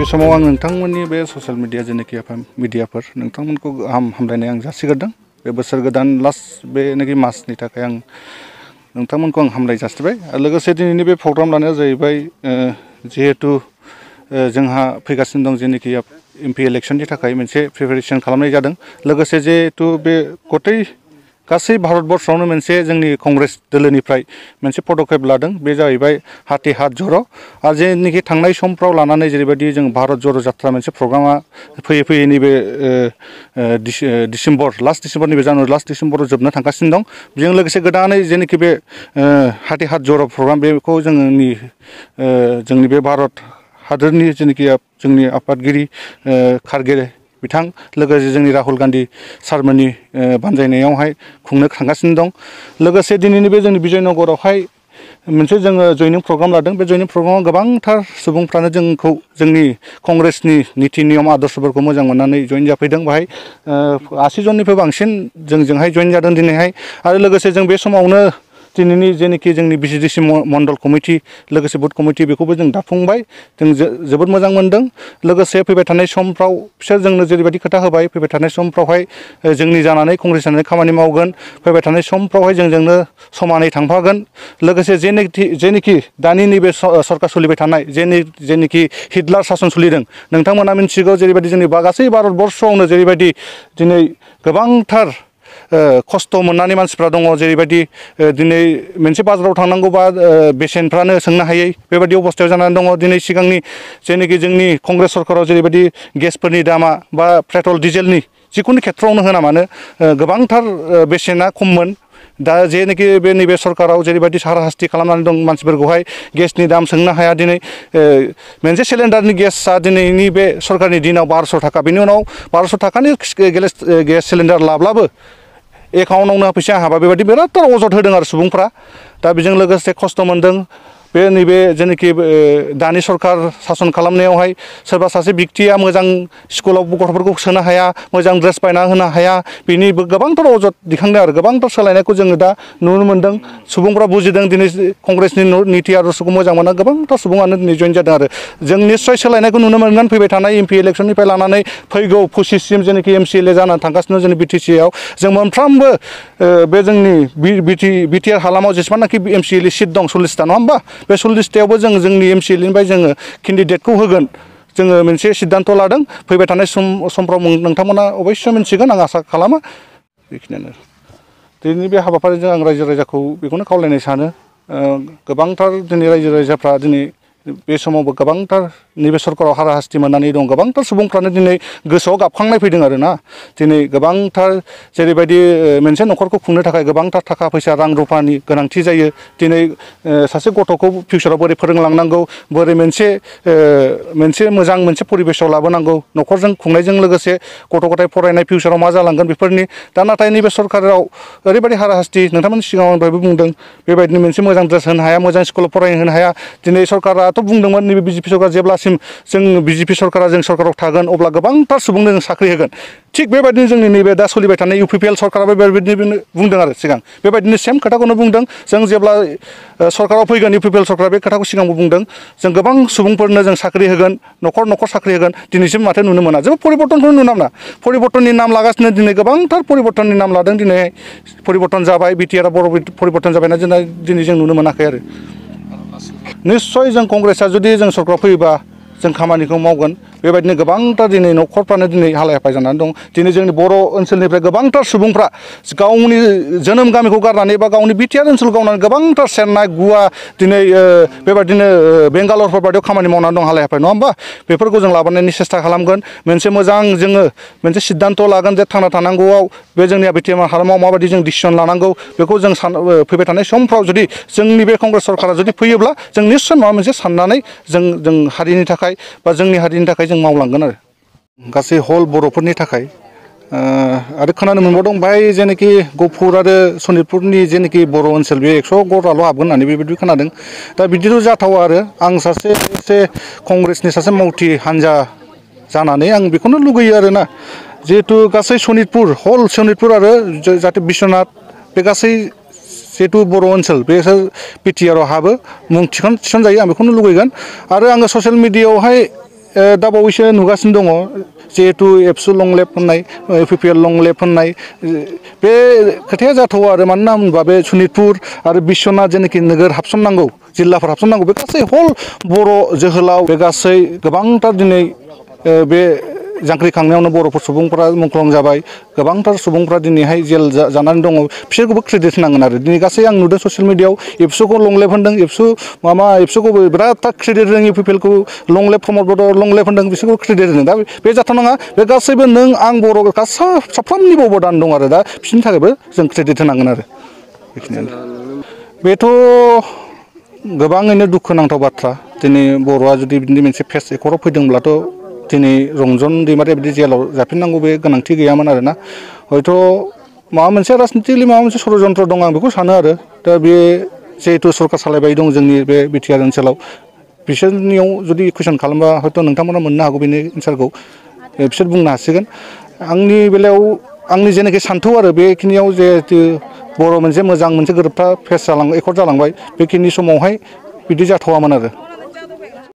बे समाव आं नोंथांमोननि बे ससियेल मिडिया जेनाखि मिडियाफोर नोंथांमोनखौ गाहाम हामलायनाय आं जासिग्रोदों बे बोसोर गोदान लास्ट बेनाखि मासनि थाखाय आं नोंथांमोनखौ आं हामलाय जासिबाय आरो लोगोसे दिनैनि बे प्रग्राम लानाया जाहैबाय जिहेतु जोंहा फैगासिनो दं जेनाखि एमपि इलेक्शननि थाखाय मोनसे प्रिपेरेसन खालामनाय जादों लोगोसे जिहेतु बे गथै गासै भारतबर्षआवनो मोनसे जोंनि कंग्रेस दोलोनिफ्राय मोनसे पदक्षेप लादों बे जाहैबाय हाथे हाथ जर' आरो जेनाखि थांनाय समफ्राव लानानै जेरैबायदि जों भारत जर' जात्रा मोनसे प्रग्रामा फैयै नैबे डिसेम्बर लास्ट डिसेम्बरनि बे जानुवारि लास्ट डिसेम्बराव जोबनो थांगासिनो दं बेजों लोगोसे गोदानै जेनाखि बे हाथे हाथ जर' प्रग्राम बेखौ जोंनि बे भारत हादोरनि जेनाखि जोंनि आफादगिरि खारगे बिथां लोगोसे जोंनि राहुल गान्धी सारमोननि बानजायनायावहाय खुंनो थांगासिनो दं लोगोसे दिनैनि बे जोंनि बिजयनगरावहाय मोनसे जोङो जयनिं प्रग्राम लादों बे जयनिं प्रग्रामाव गोबांथार सुबुंफ्रानो जोंखौ जोंनि कंग्रेसनि निति नियम आदर्शफोरखौ मोजां मोननानै जयेन जाफैदों बाहाय 80 जननिफ्राय बांसिन जोंजोंहाय जयेन जादों दिनैहाय आरो लोगोसे जों बे समावनो दिनैनि जेनाखि जोंनि बिसिडिसि मण्डल कमिटि लोगोसे बुथ कमिटि बेखौबो जों दाफुंबाय जों जोबोद मोजां मोनदों लोगोसे फैबाय थानाय समफ्राव बिसोर जोंनो जेरैबायदि खोथा होबाय फैबाय थानाय समफ्रावहाय जोंनि जानानै कंग्रेस जानानै खामानि मावगोन फैबाय थानाय समफ्रावहाय जोंजोंनो समानै थांफागोन लोगोसे जेनाखि दानि नैबे सरकार सोलिबाय थानाय जेनाखि हिटलार सासन सोलिदों नोंथांमोना मिथिगौ जेरैबायदि जोंनि गासै भारतबर्षआवनो जेरैबायदि दिनै गोबांथार खस्थ' मोननानै मानसिफ्रा दङ जेरैबायदि दिनै मोनसे बाजाराव थांनांगौबा बेसेनफ्रानो सोंनो हायै बेबायदि अबस्थायाव जानानै दङ दिनै सिगांनि जेनाखि जोंनि कंग्रेस सरकाराव जेरैबायदि गेसफोरनि दामा बा पेट्रल डिजेलनि जिखुनु खेथ्रआवनो होना मानो गोबांथार बेसेना खममोन दा जेनाखि बे नैबे सरकाराव जेरैबायदि हाराहास्ति खालामनानै दं मानसिफोरखौहाय गेसनि दाम सोंनो हाया दिनै मोनसे सिलिन्डारनि गेसआ दिनैनि बे सरकारनि दिनाव 1200 थाखा बेनि उनाव 1200 थाखानि गेस सिलिन्डार लाब्लाबो एकाउन्टआवनो फैसा हाबा बेबायदि बिरादथार अजद होदों आरो सुबुंफ्रा दा बेजों लोगोसे खस्थ' मोनदों बे नैबे जेनाखि दानि सरकार सासन खालामनायावहाय सोरबा सासे व्यक्तिया मोजां स्कुलाव गथ'फोरखौ सोनो हाया मोजां ड्रेस बायना होनो हाया बेनिबो गोबांथार अजद दिखांदों आरो गोबांथार सोलायनायखौ जोङो दा नुनो मोनदों सुबुंफ्रा बुजिदों दिनै कंग्रेसनि निति आदर्शखौ मोजां मोना गोबांथार सुबुङानो दिनै जयेन जादों आरो जों निस्सय सोलायनायखौ नुनो मोनगोन फैबाय थानाय एमपि इलेक्सननिफ्राय लानानै फैगौ 25सिम जेनाखि एमसिएलए जानानै थांगासिनो जोंनि बिटिसिआव जों मोनफ्रोमबो बे जोंनि बिटिआर हालामाव जेसेबांनाखि एमसिएलए सिट दं 40टा नङा होमबा बे 40टायावबो जों जोंनि एमसिएलएनिफ्राय जोङो केन्डिडेटखौ होगोन जोङो मोनसे सिद्धान्त लादों फैबाय थानाय समफ्राव नोंथांमोना अबयस्से मिथिगोन आं आसा खालामो बेखिनियानो दिनैनि बे हाबाफारिजों आं रायजो राजाखौ बेखौनो खावलायनो सानो गोबांथार दिनै रायजो राजाफ्रा दिनै बे समावबो गोबांथार नैबे सरकाराव हाराहास्ति मोननानै दं गोबांथार सुबुंफ्रानो दिनै गोसोआव गाबखांनाय फैदों आरोना दिनै गोबांथार जेरैबायदि मोनसे न'खरखौ खुंनो थाखाय गोबांथार थाखा फैसा रां रुफानि गोनांथि जायो दिनै सासे गथ'खौ फिउचाराव बोरै फोरोंलांनांगौ बोरै मोनसे मोजां मोनसे परिबेसाव लाबोनांगौ न'खरजों खुंनायजों लोगोसे गथ' गथाय फरायनाय फिउचाराव मा जालांगोन बेफोरनि दा नाथाय नैबे सरकाराव ओरैबायदि हाराहास्ति नोंथांमोननि सिगाङाव आं दहायबो बुंदों बेबायदिनो मोनसे मोजां ड्रेस होनो हाया मोजां स्कुलाव फरायहोनो हाया दिनै सरकाराथ' बुंदोंमोन नैबे बिजेपि सरकार जेब्लासिम जों बिजेपि सरकारा जों सरकाराव थागोन अब्ला गोबांथार सुबुंनो जों साख्रि होगोन थिग बेबायदिनो जोंनि नैबे दा सोलिबाय थानाय इउपिपिएल सरकाराबो बेबायदिनो बुंदों आरो सिगां बेबायदिनो सेम खोथाखौनो बुंदों जों जेब्ला सरकाराव फैगोन इउपिपिएल सरकारा बे खोथाखौ सिगांबो बुंदों जों गोबां सुबुंफोरनो जों साख्रि होगोन न'खर न'खर साख्रि होगोन दिनैसिम माथो नुनो मोना जेबो परिबर्तनखौनो नुनो मोना परिबर्तननि नाम लागासिनो दिनै गोबांथार परिबर्तननि नाम लादों दिनै परिबर्तन जाबाय बिटिआरआ बर' परिबर्तन जाबायना जोंना दिनै जों नुनो मोनाखै आरो निस्सय जों कंग्रेसआ जुदि जों सरकाराव फैयोबा जों खामानिखौ मावगोन बेबायदिनो गोबांथार दिनै न'खरफ्रानो दिनै हालाय हाफाय जानानै दं दिनै जोंनि बर' ओनसोलनिफ्राय गोबांथार सुबुंफ्रा गावनि जोनोम गामिखौ गारनानै बा गावनि बिटिआर ओनसोलखौ गारनानै गोबांथार चेन्नाइ गवा दिनै बेबायदिनो बेंगालरफोर बायदियाव खामानि मावनानै दं हालाय हाफाय नङा होमबा बेफोरखौ जों लाबोनायनि सेस्था खालामगोन मोनसे मोजां जोङो मोनसे सिद्धान्त लागोन जे थांना थानांगौआव बे जोंनि बिटिआर हालामाव माबायदि जों डिसिसन लानांगौ बेखौ जों फैबाय थानाय समफ्राव जुदि जोंनि बे कंग्रेस सरकारा जुदि फैयोब्ला जों निस्सय माबा मोनसे साननानै जों हारिनि थाखाय बा जोंनि हारिनि थाखाय जों मावलांगोन आरो गासै हल बर'फोरनि थाखाय आरो खोनानो मोनबावदों बाहाय जेनाखि गहपुर आरो सनितपुरनि जेनाखि बर' ओनसोल बे 100 गरआल' हाबगोन होननानै बेबायदि खोनादों दा बिदिथ' जाथावा आरो आं सासे कंग्रेसनि सासे मावथि हान्जा जानानै आं बेखौनो लुगैयो आरोना जिहेतु गासै सनितपुर हल सनितपुर आरो जाहाथे बिश्वनाथ बे गासै जिहेतु बर' ओनसोल बेसोर बिटिआरआव हाबो मुं थिसनजायो आं बेखौनो लुगैगोन आरो आङो ससियेल मिडियायावहाय दा बावैसो नुगासिनो दङ जिहेतु एबसु लंलेब होननाय इउपिपिएल लंलेब होननाय बे खोथाया जाथावा आरो मानोना होनबा बे सनितपुर आरो बिश्वनाथ जेनाखि नोगोर हाबसननांगौ जिल्लाफोर हाबसननांगौ बे गासै हल बर' जोहोलाव बे गासै गोबांथार दिनै बे जांख्रिखांनायावनो बर'फोर सुबुंफोरा मुंख्लं जाबाय गोबांथार सुबुंफ्रा दिनैहाय जेल जानानै दङ बिसोरखौबो क्रेडिट होनांगोन आरो दिनै गासै आं नुदों ससियेल मिडियायाव एबसुखौ लंलेब होनदों एबसुखौबो बिरादथार क्रेडिट होदों इउपिपिएलखौ लंलेब प्रमद बर' लंलेब होनदों बिसोरखौ क्रेडिट होदों दा बे जाथावनाङा बे गासैबो नों आं बर' साफ्रोमनिबो अबदान दं आरो दा बिसोरनि थाखायबो जों क्रेडिट होनांगोन आरो बेखिनियानो बेथ' गोबाङैनो दुखुनांथाव बाथ्रा दिनै बर'आ जुदि बिदिनो मोनसे फेस एकराव फैदोंब्लाथ' दिनै रंजन दैमारिया बिदि जेलाव जाफिननांगौ बे गोनांथि गैयामोन आरोना हयथ' माबा मोनसे राजनितिकलि माबा मोनसे षड़यन्त्र दं आं बेखौ सानो आरो दा बे जिहेतु सरकार सालायबाय दं जोंनि बे बिटिआर ओनसोलाव बिसोरनियाव जुदि कुइसन खालामबा हयथ' नोंथांमोना मोननो हागौ बेनि एन्सारखौ बिसोर बुंनो हासिगोन आंनि बेलायाव आंनि जेनाखि सान्थौ आरो बेखिनियाव जिहेतु बर' मोनसे मोजां मोनसे गोरोबथा फेस जालांबाय एकर्ड जालांबाय बेखिनि समावहाय बिदि जाथावामोन आरो